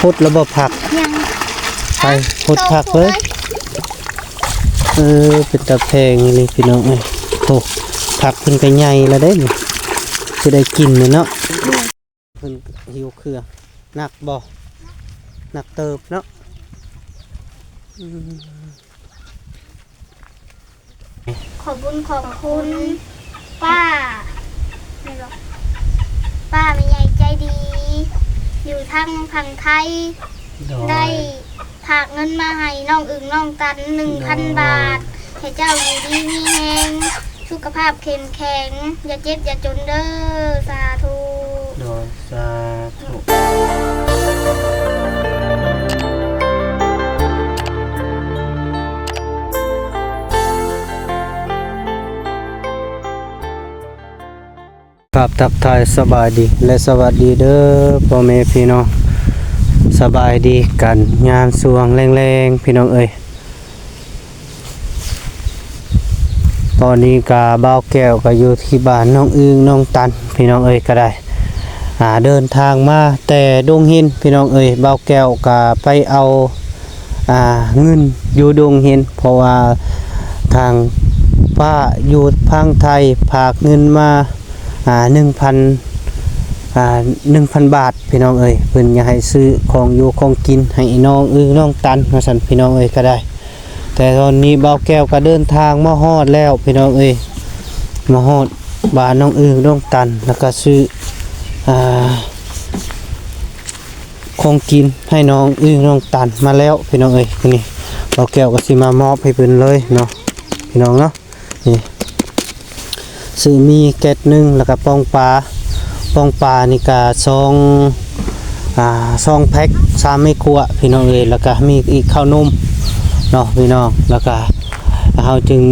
ຫົດລະບໍ່ຜັກ? ຍັງ. ໄປຫົດຜັກເລີຍ. ເອີ ເປັນຕາແພງອີ່ຫຼີພີ່ນ້ອງເອີຍ. ໂອ້ ຜັກເພິ່ນກະໃຫຍ່ລະເດ້ນີ້ ຊິໄດ້ກິນແລ້ວເນາະ. ເພິ່ນຫິ້ວເຄື່ອງ ໜັກບໍ່? ໜັກເຕີບເນາະ. ອືມ ຂອບບຸນຂອບຄຸນປ້າ ແມ່ນບໍ່? ປ້າແມ່ໃຫຍ່ໃຈດີ ຢູ່ທາງຝັ່ງໄທ ໂດຍ ໄດ້ຝາກເງິນມາໃຫ້ນ້ອງອຶ່ງນ້ອງຕັນ ໜຶ່ງພັນບາດ ໂດຍ ໃຫ້ເຈົ້າຢູ່ດີມີແຮງ ສຸຂະພາບເຂັ້ມແຂງ ຢ່າເຈັບຢ່າຈົນເດີ້ ສາທຸ. ໂດຍ ສາທຸ. ກາບທັກທາຍສະບາຍດີ ແລະ ສະຫວັດດີເດີ້ ພໍ່ແມ່ພີ່ນ້ອງ ສະບາຍດີກັນຍາມຊ່ວງແລງໆ ພີ່ນ້ອງເອີຍ. ຕອນນີ້ກະບ່າວແກ້ວກະຢູ່ທີ່ບ້ານນ້ອງອຶ່ງນ້ອງຕັນ ພີ່ນ້ອງເອີຍ ກະໄດ້ ອ່າ ເດີນທາງມາແຕ່ດົງຫີນ ພີ່ນ້ອງເອີຍ. ບ່າວແກ້ວກະໄປເອົາ ອ່າ ເງິນຢູ່ດົງຫີນ ເພາະວ່າທາງປ້າຢູ່ຝັ່ງໄທຝາກເງິນມາ ອ່າ ໜຶ່ງພັນ ອ່າ ໜຶ່ງພັນບາດ ພີ່ນ້ອງເອີຍ. ເພິ່ນຢາກໃຫ້ຊື້ຂອງຢູ່ຂອງກິນໃຫ້ນ້ອງອຶ່ງນ້ອງຕັນ ວ່າຊັ້ນ ພີ່ນ້ອງເອີຍ ກະໄດ້. ແຕ່ຕອນນີ້ບ່າວແກ້ວກະເດີນທາງມາຮອດແລ້ວ ພີ່ນ້ອງເອີຍ ມາຮອດບ້ານນ້ອງອຶ່ງນ້ອງຕັນ ແລ້ວກະຊື້ ອ່າ ຂອງກິນໃຫ້ນ້ອງອຶ່ງນ້ອງຕັນມາແລ້ວ ພີ່ນ້ອງເອີຍ. ນີ້ບ່າວແກ້ວກະຊິມາມອບໃຫ້ເພິ່ນເລີຍເນາະ ພີ່ນ້ອງເນາະ. ນີ້ ຊື້ໝີ່ແກັດໜຶ່ງ ແລ້ວກະປ່ອງປາ ປ່ອງປານີ້ກະສອງ ອ່າ ສອງແພັກ ສາມໄມ້ກົວ ພີ່ນ້ອງເອີຍ. ແລ້ວກະມີອີກເຂົ້າໜົມເນາະ ພີ່ນ້ອງ. ແລ້ວກະເຮົາຈຶ່ງ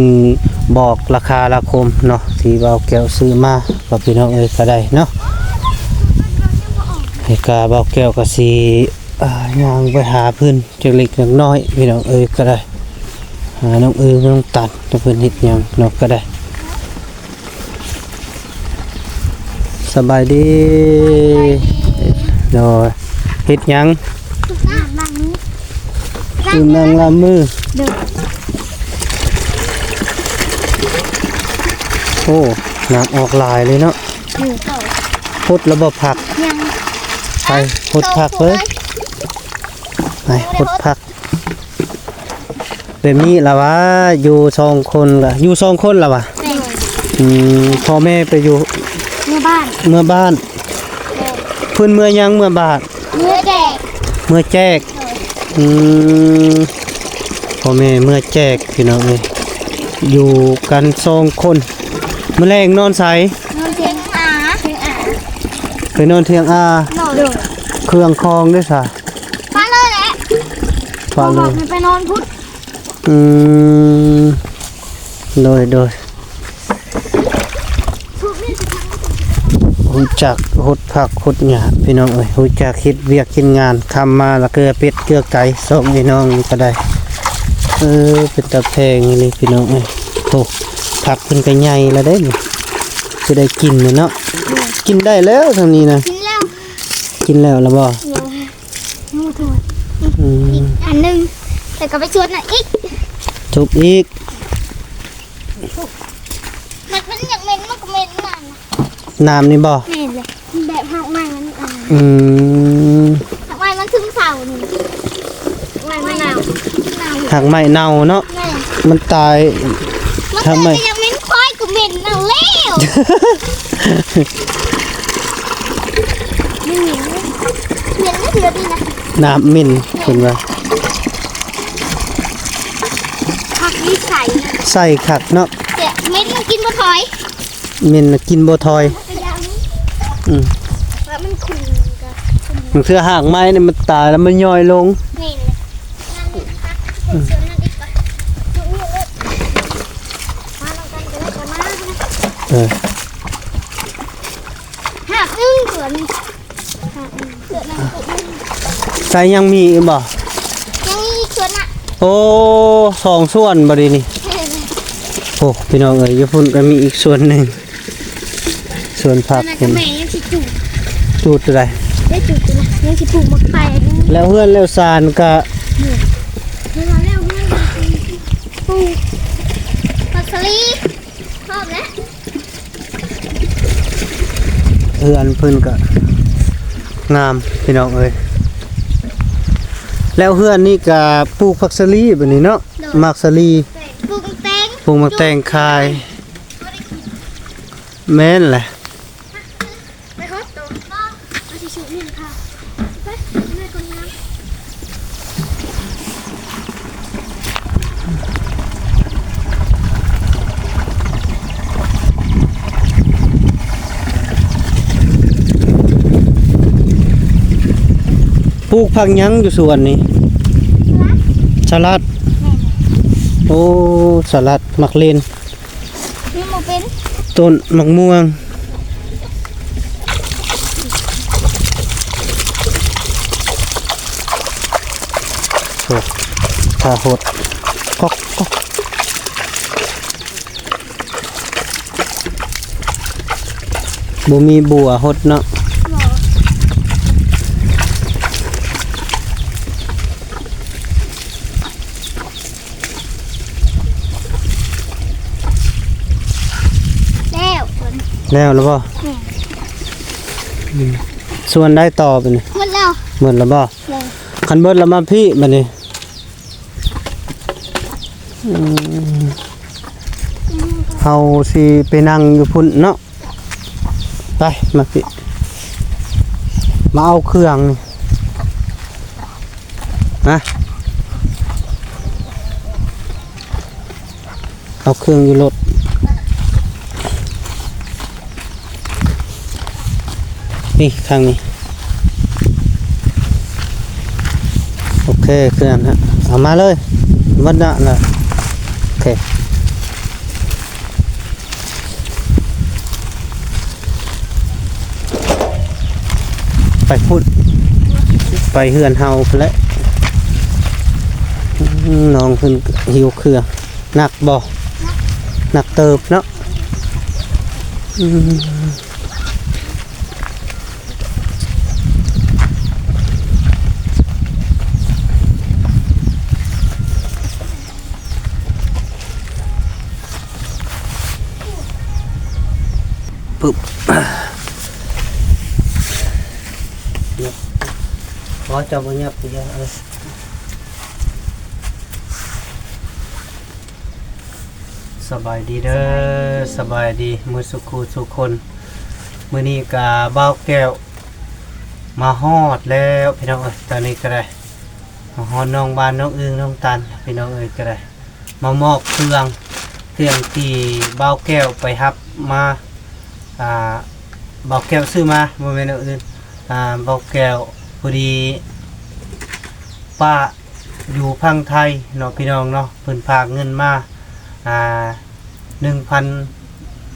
ບອກລາຄາລາຄົມເນາະ ທີ່ບ່າວແກ້ວຊື້ມາ ກໍພີ່ນ້ອງເອີຍ ກະໄດ້ເນາະ. ແລ້ວກະບ່າວແກ້ວກະຊິ ອ່າ ຍ່າງໄປຫາເພິ່ນ ຈັກເລັກຈັກນ້ອຍ ພີ່ນ້ອງເອີຍ ກະໄດ້ ຫານ້ອງອຶ່ງນ້ອງຕັນ ວ່າເພິ່ນເຮັດຫຍັງເນາະ ກະໄດ້. ສະບາຍດີ. ສະບາຍດີ. ໂດຍ ເຮັດຫຍັງ? ນ້ຳລ້າງມື. ຕື່ມນ້ຳລ້າງມື. ໂດຍ. ໂອ້ ນ້ຳອອກຫຼາຍເລີຍເນາະ. ໂດຍ. ຫົດລະບໍ່ຜັກ? ຍັງ. ໄປຫົດຜັກເລີຍ. ໄປຫົດຜັກ. ແບບນີ້ລະຫວາ ຢູ່ສອງຄົນລະ ຢູ່ສອງຄົນລະຫວາ? ແມ່ນ. ອືມ ພໍ່ແມ່ໄປຢູ່ ເມືອບ້ານ ເມືອບ້ານ. ແມ່ນ. ເພິ່ນເມືອຫຍັງ? ເມືອບ້ານ ເມືອແຈກ ເມືອແຈກ. ໂດຍ. ອືມ ພໍ່ແມ່ເມືອແຈກ ພີ່ນ້ອງເອີຍ ຢູ່ກັນສອງຄົນ. ມື້ແລງນອນໃສ? ນອນທ່ຽງອາ ທ່ຽງອາ. ໄປນອນທ່ຽງອາ. ໂດຍ. ເຄື່ອງຂອງເດ້ຊະ? ປະເລີຍແຫຼະ ປະເລີຍ ບອກໃຫ້ໄປນອນພຸ້ນ. ອືມ ໂດຍ ໂດຍ. ຮູ້ຈັກຫົດຜັກຫົດຫຍ້າ ພີ່ນ້ອງເອີຍ ຮູ້ຈັກເຮັດວຽກເຮັດງານ. ຄ່ຳມາລະເກືອເປັດເກືອໄກ່ ສອງໄອ້ນ້ອງນີ້ກະໄດ້. ເອີ ເປັນຕາແພງອີ່ຫຼີ ພີ່ນ້ອງເອີຍ. ໂອ້ ຜັກເພິ່ນກະໃຫຍ່ລະເດ້ນີ້ ຊິໄດ້ກິນແລ້ວເນາະ. ກິນໄດ້ແລ້ວທາງນີ້ນະ. ກິນແລ້ວ ກິນແລ້ວລະບໍ່? ຍັງ. ອືມ ອີກອັນໜຶ່ງ ແລ້ວກະໄປສວນນັ້ນອີກ ທຸບອີກ. ມັນ ມັນຢາກເໝັນ ມັນກະເໝັນນຳ. ນ້ຳນີ້ບໍ່? ແມ່ນແຫຼະ ແບບຮາກໄມ້ມັນອັນ ອືມ ຮາກໄມ້ມັນຊຶມເສົ້ານີ້ ຮາກໄມ້ມັນເນົ່າ ຮາກໄມ້ເນົ່າເນາະ. ແມ່ນ. ມັນຕາຍ ມັນຕາຍ ຮາກໄມ້ ກະຍັງເໝັນ ຄວາຍກະເໝັນເອົາແລ້ວ. ມັນເໝັນ ເໝັນເທື່ອນີ້ນະ ນ້ຳເໝັນເພິ່ນວ່າ. ຜັກນີ້ໃສ ໃສຄັກເນາະ ແຕ່ເໝັນມັນກິນບໍ່ຖອຍ ເໝັນກິນບໍ່ຖອຍ. ອືມ ແລ້ວມັນຂຸ່ນກະ ບາງເທື່ອຮາກໄມ້ນີ້ມັນຕາຍແລ້ວມັນຍ່ອຍລົງ. ແມ່ນແຫຼະ. ອືມ ເອີ ຮາກໜຶ່ງສວນ ໃສ່ຍັງມີອີກບໍ່? ຍັງມີອີກສວນນະ. ໂອ້ ສອງສວນບໍ່ດີນີ້. ໂອ້ ພີ່ນ້ອງເອີຍ ຢູ່ພຸ້ນກະມີອີກສວນໜຶ່ງ ສວນຜັກ. ແມ່ຍັງຊິຈູດ ຈູດຕົວໃດ? ໄດ້ຈູດຕົວນະ ຍັງຊິປູກໝາກແຕງ. ແລ້ວເຮືອນແລ້ວຊານກະ ເວລາແລ້ວເຮືອນກະປູກຜັກສາລີ ພ້ອມແລ້ວ. ເຮືອນເພິ່ນກະງາມພີ່ນ້ອງເອີຍ. ແລ້ວເຮືອນນີ້ກະປູກຜັກສາລີບັດນີ້ເນາະ. ໂດຍ. ໝາກສາລີ ປູກໝາກແຕງ ປູກໝາກແຕງຂາຍ. ແມ່ນແຫຼະ. ໄປຮອດໂຕ ເອົາທິຊຊູ້ນີ້ໃຫ້ຂ້າ ໄປ ແມ່ຄົນງາມ. ປູກຜັກຫຍັງຢູ່ສວນນີ້? ສະຫຼັດ ສະຫຼັດ. ແມ່ນ. ໂອ້ ສະຫຼັດ ໝາກເລັ່ນ. ຍັງບໍ່ເປັນ ຕົ້ນໝາກມ່ວງ. ໂອ້ ຖ້າຫົດ ກອກ ກອກ ບໍ່ມີບົວຫົດເນາະ. ບໍ່. ແລ້ວ ແລ້ວແລ້ວບໍ່? ແມ່ນ. ອືມ ສ່ວນໃດຕໍ່ບາດນີ້? ໝົດແລ້ວ. ໝົດແລ້ວບໍ່? ແມ່ນ. ຄັນເບິດແລ້ວມາພີ້ບາດນີ້. ອືມ ເຮົາຊິໄປນັ່ງຢູ່ພຸ້ນເນາະ. ໄປ ມາພີ້ ມາເອົາເຄື່ອງນີ້ ມາ ເອົາເຄື່ອງຢູ່ລົດ ນີ້ ທາງນີ້. ໂອເຄ ເຄື່ອງ ເອົາມາເລີຍ ໝົດລະ ໂອເຄ. ໄປພຸ້ນ ໄປເຮືອນເຮົາພຸ້ນແຫຼະ. ອືມ ນ້ອງເພິ່ນຫິ້ວເຄື່ອງ ໜັກບໍ່? ໜັກເຕີບເນາະ. ອືມ. ປຶບ ບໍ່ ເຈົ້າບໍ່ຫຍັບຜູ້ດຽວ ເອີ. ສະບາຍດີເດີ ສະບາຍດີໝົດສູ່ຄູ່ສູ່ຄົນ. ມື້ນີ້ກະບ່າວແກ້ວມາຮອດແລ້ວພີ່ນ້ອງເອີຍ. ຕອນນີ້ກະໄດ້ມາຮອດນ້ອງບ້ານ ນ້ອງອຶ່ງ ນ້ອງຕັນ ພີ່ນ້ອງເອີຍ. ກະໄດ້ມາມອບເຄື່ອງ ເຄື່ອງທີ່ບ່າວແກ້ວໄປຮັບມາ ອ່າ ບ່າວແກ້ວຊື້ມາ ບໍ່ແມ່ນແນວອື່ນ. ອ່າ ບ່າວແກ້ວ ພໍດີປ້າ ຢູ່ຝັ່ງໄທເນາະ ພີ່ນ້ອງເນາະ ເພິ່ນຝາກເງິນມາ ອ່າ ໜຶ່ງພັນ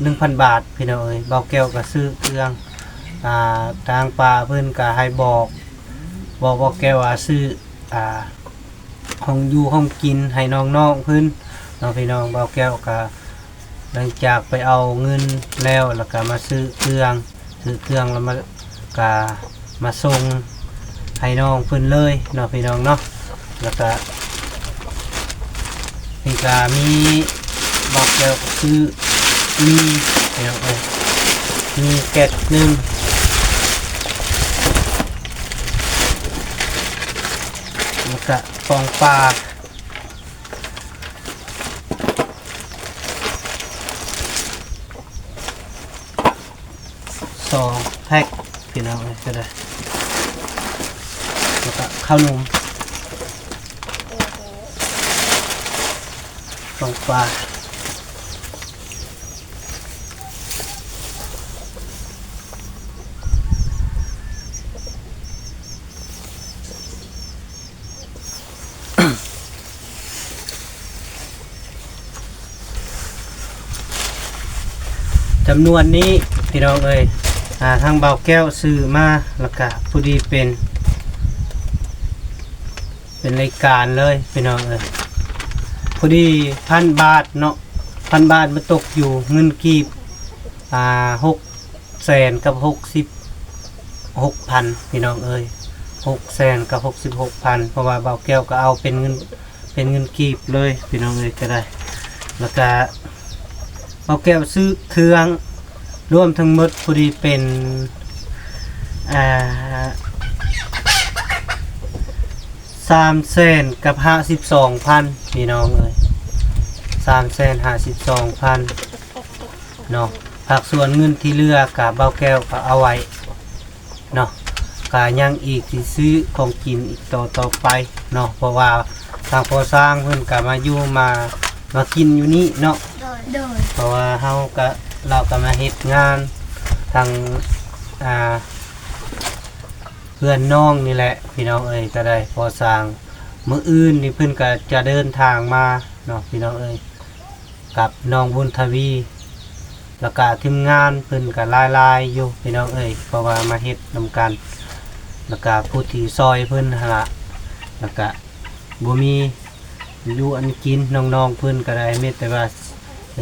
ໜຶ່ງພັນບາດ ພີ່ນ້ອງເອີຍ. ບ່າວແກ້ວກະຊື້ເຄື່ອງ ອ່າ ທາງປ້າເພິ່ນກະໃຫ້ບອກ ບອກບ່າວແກ້ວວ່າຊື້ ອ່າ ຂອງຢູ່ຂອງກິນໃຫ້ນ້ອງໆເພິ່ນເນາະ ພີ່ນ້ອງ. ບ່າວແກ້ວກະ ຫຼັງຈາກໄປເອົາເງິນແລ້ວ ແລ້ວກະມາຊື້ເຄື່ອງ ຊື້ເຄື່ອງແລ້ວມາ ກະມາສົ່ງໃຫ້ນ້ອງເພິ່ນເລີຍເນາະ ພີ່ນ້ອງເນາະ. ແລ້ວກະ ນີ້ກະມີ ບ່າວແກ້ວກະຊື້ໝີ່ ພີ່ນ້ອງເອີຍ ໝີ່ແກັດໜຶ່ງ ແລ້ວກະປອງປາ ສອງແພັກ ພີ່ນ້ອງເອີຍ ກະໄດ້ ແລ້ວກະເຂົ້າໜົມ ຕ້ອງປາ. ຈຳນວນນີ້ ພີ່ນ້ອງເອີຍ ອ່າ ທາງບ່າວແກ້ວຊື້ມາ ແລ້ວກະພໍດີເປັນ ເປັນລາຍການເລີຍ ພີ່ນ້ອງເອີຍ. ພໍດີພັນບາດເນາະ ພັນບາດມາຕົກຢູ່ເງິນກີບ ອ່າ ຫົກແສນກັບຫົກສິບຫົກພັນ ພີ່ນ້ອງເອີຍ. ຫົກແສນກັບຫົກສິບຫົກພັນ ເພາະວ່າບ່າວແກ້ວກໍເອົາເປັນເງິນ ເປັນເງິນກີບເລີຍ ພີ່ນ້ອງເອີຍ ກໍໄດ້. ແລ້ວກໍບ່າວແກ້ວຊື້ເຄື່ອງລວມທັງໝົດພໍດີເປັນ ອ່າ ສາມແສນກັບຫ້າສິບສອງພັນ ພີ່ນ້ອງເອີຍ ສາມແສນຫ້າສິບສອງພັນເນາະ. ພາກສ່ວນເງິນທີ່ເຫຼືອກະບ່າວແກ້ວກໍເອົາໄວ້ເນາະ ກະຍັງອີກຊິຊື້ຂອງກິນອີກຕໍ່ ຕໍ່ໄປເນາະ ເພາະວ່າທາງພໍ່ຊ້າງເພິ່ນກະມາຢູ່ ມາ ມາກິນຢູ່ນີ້ເນາະ ໂດຍ ໂດຍ ເພາະວ່າເຮົາກະ ລາວກະມາເຮັດງານທາງ ອ່າ ເຮືອນນ້ອງນີ້ແຫຼະ ພີ່ນ້ອງເອີຍ ກໍໄດ້ພໍສ້າງ. ມື້ອື່ນນີ້ເພິ່ນກໍຈະເດີນທາງມາເນາະ ພີ່ນ້ອງເອີຍ ກັບນ້ອງບຸນທະວີ ແລ້ວກະທີມງານເພິ່ນກໍຫຼາຍໆຢູ່ ພີ່ນ້ອງເອີຍ ເພາະວ່າມາເຮັດນຳກັນ ແລ້ວກະຜູ້ທີ່ຊ່ອຍເພິ່ນຫັ້ນລະ ແລ້ວກະ ບໍ່ມີຢູ່ອັນກິນ ນ້ອງໆເພິ່ນກໍໄດ້ ມີແຕ່ວ່າໄປ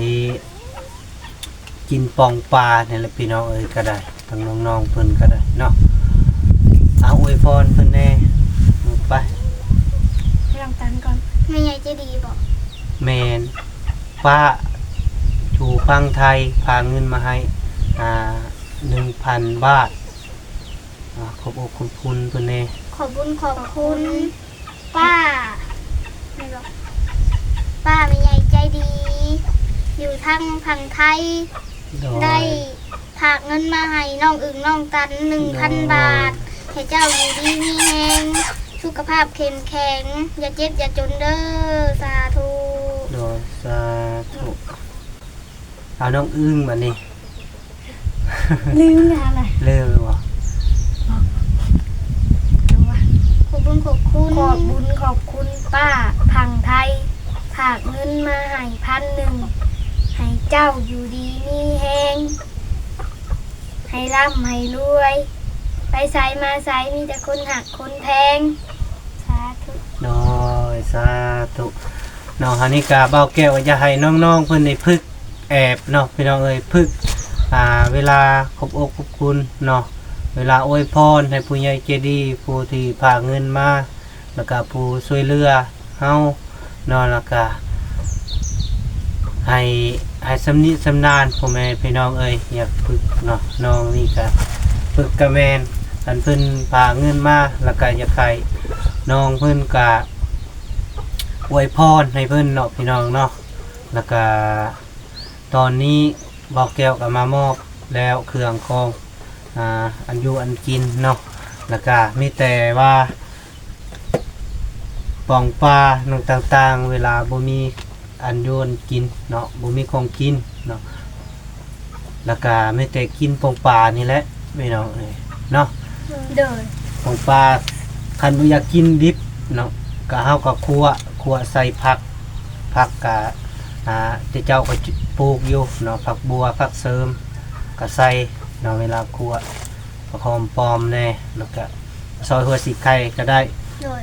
ກິນປ່ອງປານີ້ແຫຼະ ພີ່ນ້ອງເອີຍ ກໍໄດ້ ທັງນ້ອງໆເພິ່ນກໍໄດ້ເນາະ. ເອົາ ອວຍພອນເພິ່ນແດ່ ໄປ ໃຫ້ນ້ອງຕັນກ່ອນ. ແມ່ໃຫຍ່ໃຈດີບໍ? ແມ່ນ ປ້າຢູ່ຝັ່ງໄທ ພາເງິນມາໃຫ້ ອ່າ ໜຶ່ງພັນບາດ. ອ່າ ຂອບອົກຂອບຄຸນເພິ່ນແດ່ ຂອບບຸນຂອບຄຸນ ປ້າ ແມ່ນບໍ່? ປ້າແມ່ໃຫຍ່ໃຈດີ ຢູ່ທາງຝັ່ງໄທ ໂດຍ ໄດ້ຝາກເງິນມາໃຫ້ນ້ອງອຶ່ງນ້ອງຕັນ ໜຶ່ງພັນບາດ ໂດຍ ໃຫ້ເຈົ້າຢູ່ດີມີແຮງ ສຸຂະພາບເຂັ້ມແຂງ ຢ່າເຈັບຢ່າຈົນເດີ້ ສາທຸ ໂດຍ ສາທຸ. ເອົາ ນ້ອງອຶ່ງບາດນີ້ ລືມແລ້ວຫັ້ນແຫຼະ ລືມແລ້ວບໍ່? ຂອບບຸນຂອບຄຸນ ຂອບບຸນຂອບຄຸນປ້າຝັ່ງໄທ ຝາກເງິນມາໃຫ້ພັນໜຶ່ງ ໃຫ້ເຈົ້າຢູ່ດີມີແຮງ ໃຫ້ລ່ຳໃຫ້ລວຍ ໄປໃສມາໃສມີແຕ່ຄົນຮັກຄົນແພງ ສາທຸ ໂດຍ ສາທຸເນາະ. ອັນນີ້ກະບ່າວແກ້ວກໍຢາກໃຫ້ນ້ອງໆເພິ່ນໄດ້ຝຶກ ແອບເນາະ ພີ່ນ້ອງເອີຍ ຝຶກ ອ່າ ເວລາຂອບອົກຂອບຄຸນເນາະ ເວລາອວຍພອນໃຫ້ຜູ້ໃຫຍ່ໃຈດີ ຜູ້ທີ່ພາເງິນມາ ແລ້ວກະຜູ້ຊ່ວຍເຫຼືອເຮົາເນາະ ແລ້ວກະໃຫ້ ໃຫ້ຊຳນິຊຳນານ ພໍ່ແມ່ພີ່ນ້ອງເອີຍ ຢາກຝຶກເນາະ ນ້ອງນີ້ກະຝຶກກະແມ່ນ ຄັນເພິ່ນພາເງິນມາ ແລ້ວກະຢາກໃຫ້ນ້ອງເພິ່ນກະອວຍພອນໃຫ້ເພິ່ນເນາະ ພີ່ນ້ອງເນາະ ແລ້ວກະ ຕອນນີ້ບ່າວແກ້ວກໍມາມອບແລ້ວເຄື່ອງຂອງ ອ່າ ອັນຢູ່ອັນກິນເນາະ ແລ້ວກະມີແຕ່ວ່າປ່ອງປາໜັງຕ່າງໆ ເວລາບໍ່ມີອັນຢູ່ອັນກິນເນາະ ບໍ່ມີຂອງກິນເນາະ ແລ້ວກະມີແຕ່ກິນປ່ອງປານີ້ແຫຼະ ພີ່ນ້ອງເອີຍເນາະ ໂດຍ ຂອງປາ ຄັນບໍ່ຢາກກິນດິບເນາະ ກະເຮົາກະຂົ້ວ ຂົ້ວໃສ່ຜັກ ຜັກກະ ອ່າ ແຕ່ເຈົ້າກໍປູກຢູ່ເນາະ ຜັກບົ່ວ ຜັກເສີມ ກະໃສ່ເນາະ ເວລາຂົ້ວ ຜັກຫອມປ້ອມແດ່ ແລ້ວກະຊອຍຫົວສີໄຄກະໄດ້ ໂດຍ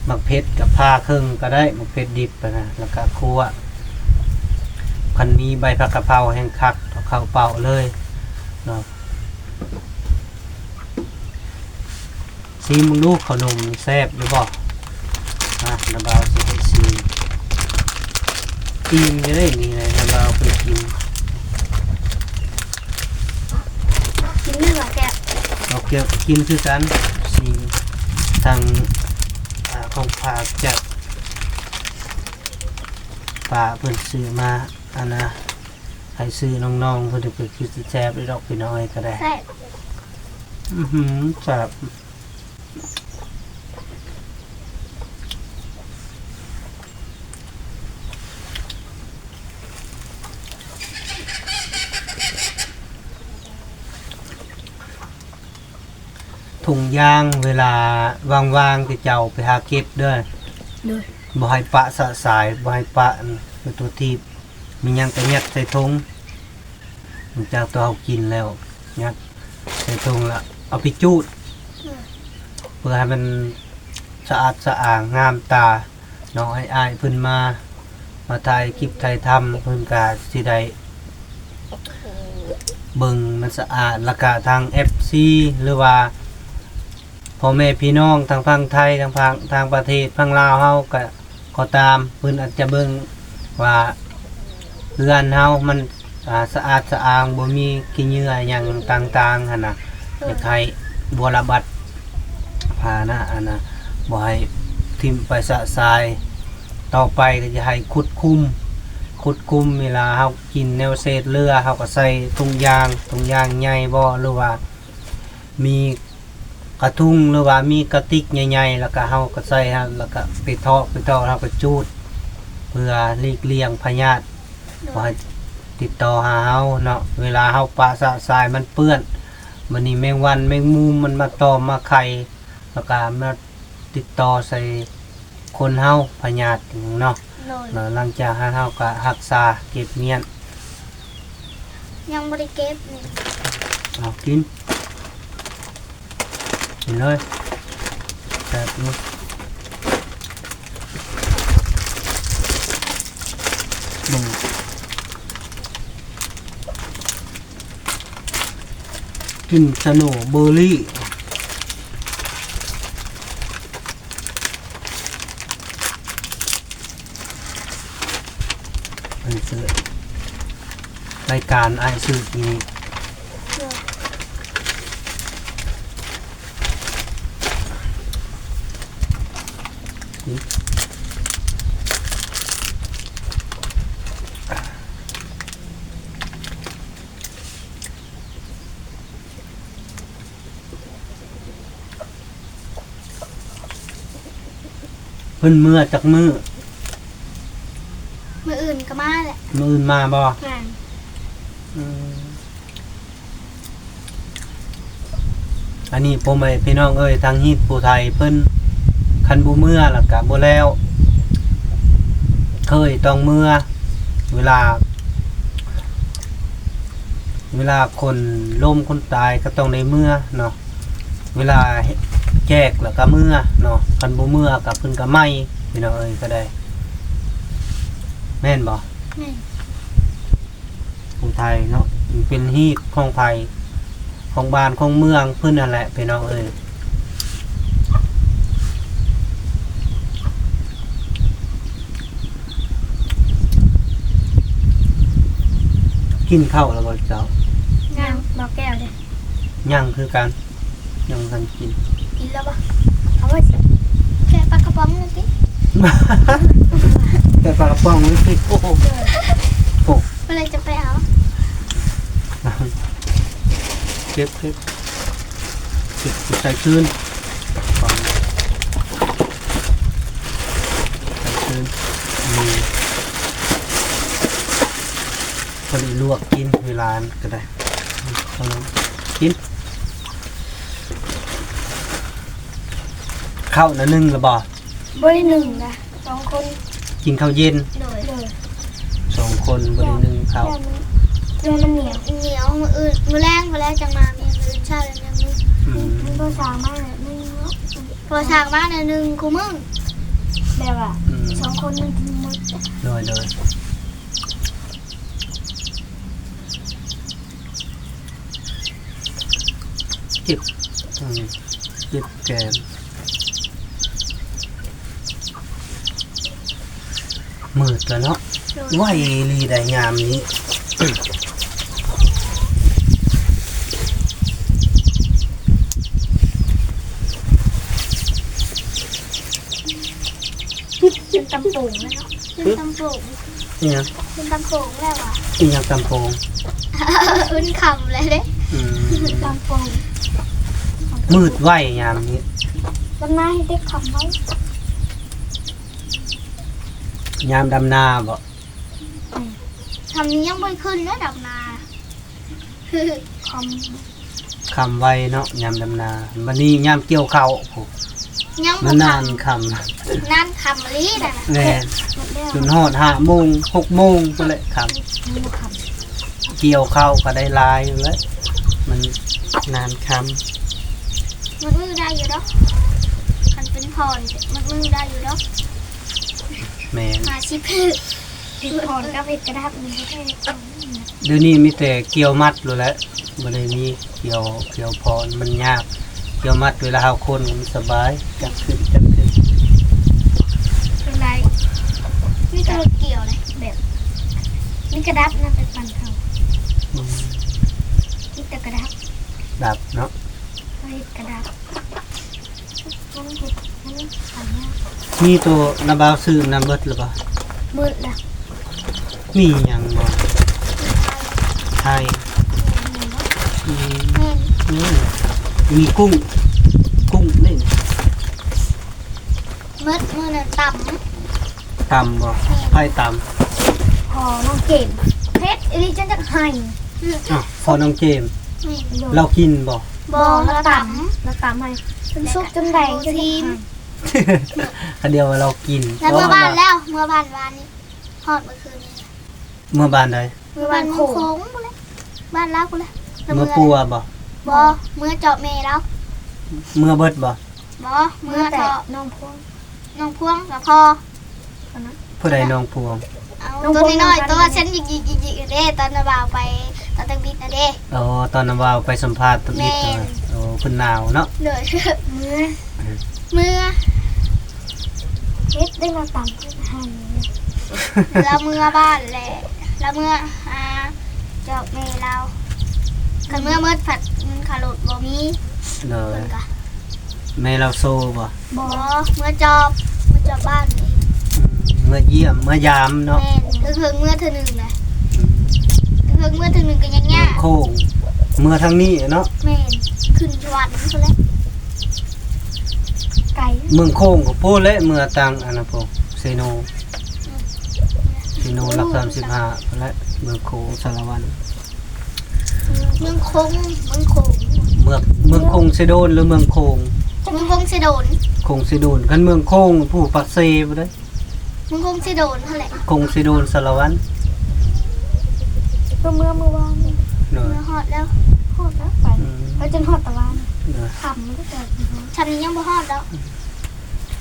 ໝາກເຜັດກະຜ່າເຄິ່ງກະໄດ້ ໝາກເຜັດດິບຫັ້ນນະ ແລ້ວກະຂົ້ວ ຄັນມີໃບຜັກກະເພົາແຮ່ງຄັກ ເອົາເຂົ້າເປົາເລີຍເນາະ. ຊີມເບິ່ງດູ ເຂົ້າໜົມແຊບຢູ່ບໍ່? ມາ ນ້າບ່າວຊິໃຫ້ຊີມ ອີ່ມຢູ່ເດ້ນີ້ນະ ນ້າບ່າວເຄີຍກິນ ກິນຢູ່ບໍ່ແຊບ ບໍ່ແຊບ ກິນຄືກັນ ຊີມ ທັງ ອ່າ ຂອງຝາກຈາກ ປ້າເພິ່ນຊື້ມາ ອັນນະ ໃຫ້ຊື້ນ້ອງໆ ເພິ່ນກໍຄືຊິແຊບຢູ່ດອກ ພີ່ນ້ອງເອີຍ ກໍໄດ້ ແຊບ ອືຫື ແຊບ ຖົງຢາງເວລາວ່າງໆ ທີ່ເຈົ້າໄປຫາເກັບເດີ ໂດຍ ບໍ່ໃຫ້ປະຊະຊາຍ ບໍ່ໃຫ້ປະ ອັນ ຕົວທີ່ ມີຫຍັງກໍຍັດໃສ່ຖົງ ຫຼັງຈາກຕົວເຮົາກິນແລ້ວ ຍັດໃສ່ຖົງລະເອົາໄປຈູດ ເພື່ອໃຫ້ມັນສະອາດສະອ້າງງາມຕາເນາະ ໃຫ້ອ້າຍເພິ່ນມາ ມາຖ່າຍຄລິບຖ່າຍທຳ ເພິ່ນກະຊິໄດ້ເບິ່ງມັນສະອາດ ລະກະທາງເອັຟຊີ ຫຼືວ່າ ພໍ່ແມ່ພີ່ນ້ອງທາງຝັ່ງໄທ ທາງຝັ່ງ ທາງປະເທດຝັ່ງລາວເຮົາກະ ກໍຕາມ ເພິ່ນອາດຈະເບິ່ງວ່າເຮືອນເຮົາມັນ ອ່າ ສະອາດສະອ້າງ ບໍ່ມີຂີ້ເຫຍື້ອຫຍັງຕ່າງໆຫັ້ນນະ ຢາກໃຫ້ບົວລະບັດພານະຫັ້ນນະ ບໍ່ໃຫ້ຖິ້ມໄປຊະຊາຍ. ຕໍ່ໄປກໍຈະໃຫ້ຂຸດຂຸມ ຂຸດຂຸມ ເວລາເຮົາກິນແນວເສດເຫຼືອ ເຮົາກໍໃສ່ຖົງຢາງ ຖົງຢາງໃຫຍ່ບໍ່ ຫຼືວ່າ ມີກະທຸງ ຫຼືວ່າມີກະຕິກໃຫຍ່ໆ ແລ້ວກະເຮົາກະໃສ່ຫັ້ນ ແລ້ວກະໄປເທາະ ໄປເທາະ ເຮົາກະຈູດ ເພື່ອຫຼີກລ່ຽງພະຍາດ ບໍ່ໃຫ້ຕິດຕໍ່ຫາເຮົາເນາະ. ເວລາເຮົາປະຊະຊາຍມັນເປື້ອນ ບັດນີ້ແມງວັນແມງມຸມມັນມາຕອມມາໄຂ່ ແລ້ວກະມາຕິດຕໍ່ໃສ່ ຄົນເຮົາ ພະຍາດເນາະ. ໂດຍ ແລ້ວຫຼັງຈາກຫັ້ນເຮົາກະຮັກສາເກັບມ້ຽນ ຍັງບໍ່ໄດ້ເກັບນີ້ ເອົາກິນ ກິນເລີຍ ແຊບຢູ່ ເບິ່ງ ກິນສະໂນເບີຣີ ອັນນີ້ຊື້ ລາຍການອ້າຍຊື້ກີ້ນີ້ ເພິ່ນເມືອຈັກມື້? ມື້ອື່ນກໍມາແຫຼະ. ມື້ອື່ນມາບໍ່? ແມ່ນ. ອືມ. ອັນນີ້ພໍ່ແມ່ພີ່ນ້ອງເອີຍ ທາງຮີດຜູ້ໄທເພິ່ນ ຄັນບໍ່ເມືອແລ້ວກະບໍ່ແລ້ວ ເຄີຍຕ້ອງເມືອ ເວລາ ເວລາຄົນລົ້ມຄົນຕາຍກໍຕ້ອງໄດ້ເມືອເນາະ ເວລາແຈກແລ້ວກໍເມືອເນາະ ຄັນບໍ່ເມືອກໍເພິ່ນກໍໄໝ້ ພີ່ນ້ອງເອີຍ ກໍໄດ້ ແມ່ນບໍ່? ແມ່ນ. ຂອງໄທເນາະ ມັນເປັນຮີດຂອງໃຜ ຂອງບ້ານຂອງເມືອງເພິ່ນຫັ້ນແຫຼະ ພີ່ນ້ອງເອີຍ. ກິນເຂົ້າແລ້ວບໍ່ເຈົ້າ? ຍັງ ບໍ່ແກ້ວເດ້ ຍັງຄືກັນ. ຍັງບໍ່ທັນກິນ ກິນແລ້ວບໍ່? ເອົາໄວ້ຊິ ແກະປາກະປ໋ອງນີ້ຕິ ແກະປາກະປ໋ອງນີ້ຕິ ໂອ້ໂຫ ໂອ້ ເມື່ອໃດຈະໄປເອົາ ເກັບ ເກັບ ເກັບໃສ່ຄືນ ໃສ່ຄືນ ນີ້ ພໍດີລວກກິນເວລານັ້ນກໍໄດ້ ເອົາ ກິນ. ເຂົ້ານະໜຶ່ງລະບໍ່? ບໍ່ໄດ້ໜຶ່ງນະ ສອງຄົນ ກິນເຂົ້າເຢັນ. ໂດຍ ໂດຍ ສອງຄົນບໍ່ໄດ້ໜຶ່ງເຂົ້າ ຢ້ານມັນ ຢ້ານມັນໜຽວ ໜຽວ ມື້ອື່ນ ມື້ແລງພຸ້ນແຫຼະຈັ່ງມາ ມື້ອື່ນເຊົ້າແລ້ວຍັງ ອືມ ມັນບໍ່ສາມາດໜຶ່ງເນາະ ພໍສ້າງມາໜ້ອຍໜຶ່ງຄູ່ມື້ ແບບວ່າ ອືມ ສອງຄົນມັນກິນໝົດ. ໂດຍ ໂດຍ. ເຈັບ ເຈັບແກນ ມືດແລ້ວເນາະ ໄວອີ່ຫຼີໄດ໋ຍາມນີ້ ຈົນຕຳໂປງແລ້ວເນາະ ຈົນຕຳໂປງ. ອີຫຍັງ? ເປັນຕຳໂປງແລ້ວຫວາ? ອີຫຍັງຕຳໂປງ? ມັນຄ່ຳແລ້ວເດ້. ອືມ ຕຳໂປງ ມືດໄວຍາມນີ້ ດຳນາເຮັດເດັກຄ່ຳໄວ. ຍາມດຳນາບໍ? ອືມ ຄ່ຳນີ້ຍັງບໍ່ໄດ້ຂຶ້ນເດ້ດຳນາ ຄ່ຳ ຄ່ຳໄວເນາະ ຍາມດຳນາ. ບັດນີ້ຍາມກ່ຽວເຂົ້າ ຍັງບໍ່ຄ່ຳ ນານຄ່ຳ ນານຄ່ຳອີ່ຫຼີນະ. ແມ່ນ ຈົນຮອດຫ້າໂມງ ຫົກໂມງພຸ້ນແຫຼະຄ່ຳ ຍັງບໍ່ຄ່ຳ. ກ່ຽວເຂົ້າກໍໄດ້ຫຼາຍຢູ່ແຫຼະ ມັນນານຄ່ຳ. ມື້ອື່ນໄດ້ຢູ່ດອກ ຄັນເປັນພອນມື້ອື່ນໄດ້ຢູ່ດອກ. ແມ່ນ ຫ້າສິບ ເຮັດພອນກັບເຮັດກະດັບນີ້ແທ້. ດຽວນີ້ມີແຕ່ກ່ຽວມັດໂລດແຫຼະ ບໍ່ໄດ້ມີກ່ຽວ ກ່ຽວພອນ ມັນຍາກ. ກ່ຽວມັດເວລາເຮົາຄົນມັນສະບາຍ ຈັບຂຶ້ນ ຈັບຂຶ້ນ ເປັນໄດ ມີແຕ່ລົດກ່ຽວເລີຍ ແບບ ມີກະດັບນຳໄປປັ່ນເຂົ້າ ອືມ ມີແຕ່ກະດັບ ດັບເນາະ ເຮັດກະດັບ ມັນເຮັດ ມັນປັ່ນຍາກ ມີໂຕນາບ່າວຊື້ນຳເບິດຫຼືບໍ່? ເບິດລະ ມີຫຍັງບໍ່? ໄຂ່ ອືມ ແມ່ນ ມີ ມີກຸ້ງ ກຸ້ງນີ້ ເບິດມື້ນັ້ນຕຳ ຕຳບໍ່? ແມ່ນ ໃຜຕຳ? ພໍ່ນ້ອງເກມ ເຜັດອີ່ຫຼີຈົນຢາກໄຫ້ ອືມ ອ້າວ ພໍ່ນ້ອງເກມ ແມ່ນ ລາວກິນບໍ່? ບໍ່ ລາວຕຳ ລາວຕຳໃຫ້ຈົນສຸກຈົນແດງ ຈົນຢາກໄຫ້ ຄັນດຽວວ່າລາວກິນ ລາວເມືອບ້ານແລ້ວ ເມືອບ້ານວານນີ້ ຮອດມື້ຄືນນີ້ ເມືອບ້ານໃດ? ເມືອບ້ານໂຂງພຸ້ນແຫຼະ ບ້ານລາວພຸ້ນແຫຼະ ເມືອປົວບໍ່? ບໍ່ ເມືອເຈາະແມ່ລາວ ເມືອເບິດບໍ່? ບໍ່ ເມືອແຕ່ນ້ອງພວງ ນ້ອງພວງກັບພໍ່ ຜູ້ໃດນ້ອງພວງ? ເອົາ ນ້ອງພວງ ໂຕນ້ອຍໆ ໂຕເຊັ່ນຍິກໆໆເດ້ ຕອນນ້າບ່າວໄປຕອນທຳອິດນະເດ້ ອໍ ຕອນນ້າບ່າວໄປສຳພາດທຳອິດ ແມ່ນ ໂອ້ ເພິ່ນໜາວເນາະ ໂດຍ ເມືອ ເມືອ ເຮັດໄດ້ມາຕຳໃຫ້ ລາວເມືອບ້ານແຫຼະ ລາວເມືອຫາເຈາະແມ່ລາວ ຄັນເມືອໝົດພັດເງິນຄ່າລົດບໍ່ມີ ໂດຍ ເພິ່ນກະ ແມ່ລາວໂຊບໍ່? ບໍ່ ເມືອຈອບ ເມືອຈອບບ້ານເອງ ອືມ ເມືອຢ້ຽມ ເມືອຢາມເນາະ ແມ່ນ ເຖິງເຮືອນເມືອເທື່ອໜຶ່ງແຫຼະ ອືມ ເຖິງເຮືອນເມືອເທື່ອໜຶ່ງກໍຍັງຍາກ ເມືອງໂຂງ ເມືອທາງນີ້ເນາະ ແມ່ນ ຂຶ້ນສະຫວັນພຸ້ນແຫຼະ ໄກ ເມືອງໂຂງກໍພຸ້ນແຫຼະ ເມືອທາງອັນນັ້ນພຸ້ນ ເຊໂນ ອືມ ເຊໂນຫຼັກສາມສິບຫ້າພຸ້ນແຫຼະ ເມືອງໂຂງ ສາລະວັນ ເມືອງຄົງ ເມືອງຄົງ ເມືອງ ເມືອງຄົງເຊໂດນ ຫຼືເມືອງໂຂງ? ເມືອງຄົງເຊໂດນ ຄົງເຊໂດນ ຄັນເມືອງໂຂງ ຜູ້ປາກເຊພຸ້ນເດ້ ເມືອງຄົງເຊໂດນຫັ້ນແຫຼະ ຄົງເຊໂດນ ສາລະວັນ ກໍເມືອມື້ວານນີ້ ໂດຍ ເມືອຮອດແລ້ວ ຮອດແລ້ວໄປ ອືມ ໄປຈົນຮອດຕະວານ ໂດຍ ຄ່ຳແລ້ວກໍ ຊ່ຳນີ້ຍັງບໍ່ຮອດດອກ ອືມ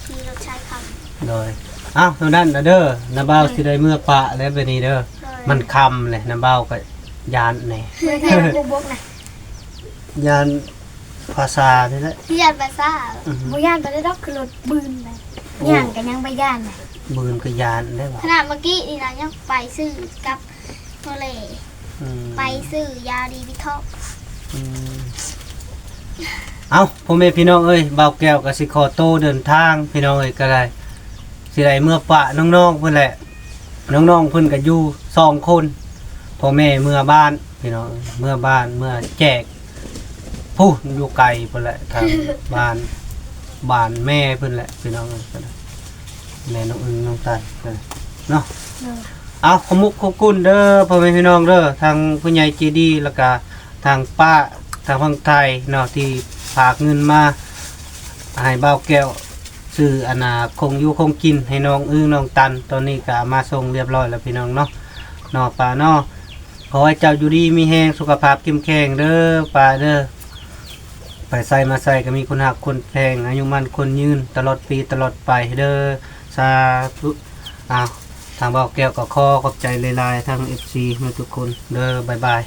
ຂີ່ລົດໄຊຄ່ຳ ໂດຍ ອ້າວ ເທົ່ານັ້ນນະເດີ ນ້າບ່າວ ໂດຍ ຊິໄດ້ເມືອປະແລ້ວບາດນີ້ເດີ ໂດຍ ມັນຄ່ຳແລ້ວ ນ້າບ່າວກໍ ຢ້ານແດ່ ເມືອແທ້ຜູ້ບົກນະ ຢ້ານພາສານີ້ແຫຼະ ຢ້ານພາສາ ອືຮຶ ບໍ່ຢ້ານປານໃດດອກ ຂີ່ລົດບືນໄປ ໂອ້ ຍ່າງກໍຍັງບໍ່ຢ້ານນະ ບືນກໍຢ້ານແດ່ຫວາ ຂະໜາດເມື່ອກີ້ນີ້ນະ ຍັງໄປຊື້ກັບໂຕເລ ອືມ ໄປຊື້ຢາດີວິເທາະ ອືມ ເອົ້າ ພໍ່ແມ່ພີ່ນ້ອງເອີຍ ບ່າວແກ້ວກໍຊິຂໍໂຕເດີນທາງ ພີ່ນ້ອງເອີຍ ກໍໄດ້ ຊິໄດ້ເມືອປະນ້ອງໆເພິ່ນແຫຼະ ນ້ອງໆເພິ່ນກໍຢູ່ສອງຄົນ ພໍ່ແມ່ເມືອບ້ານ ພີ່ນ້ອງເອີຍ ເມືອບ້ານ ເມືອແຈກ ພຸ້ນ ຢູ່ໄກພຸ້ນແຫຼະ ທາງບ້ານ ບ້ານແມ່ເພິ່ນແຫຼະ ພີ່ນ້ອງເອີຍ ແມ່ນ້ອງອຶ່ງ ນ້ອງຕັນເນາະ ໂດຍ ເອົາ ຂອບມຸກຂອບຄຸນເດີ ພໍ່ແມ່ພີ່ນ້ອງເດີ ທາງຜູ້ໃຫຍ່ໃຈດີ ແລ້ວກະທາງປ້າ ທາງຝັ່ງໄທເນາະ ທີ່ຝາກເງິນມາໃຫ້ບ່າວແກ້ວ ຊື້ອັນນ່າ ຂອງຢູ່ຂອງກິນໃຫ້ນ້ອງອຶ່ງ ນ້ອງຕັນ ຕອນນີ້ກໍເອົາມາສົ່ງຮຽບຮ້ອຍແລ້ວ ພີ່ນ້ອງເນາະ ເນາະ ປ້າເນາະ ຂໍໃຫ້ເຈົ້າຢູ່ດີມີແຮງ ສຸຂະພາບເຂັ້ມແຂງເດີປ້າເດີ ໄປໃສມາໃສກໍມີຄົນຮັກຄົນແພງ ອາຍຸໝັ້ນຂວັນຍືນ ຕະຫຼອດປີຕະຫຼອດໄປເດີ ສາທຸ ອ້າວ ທາງບ່າວແກ້ວກໍຂໍຂອບໃຈຫຼາຍໆ ທັງເອັຟຊີໝົດທຸກຄົນເດີ ບາຍບາຍ.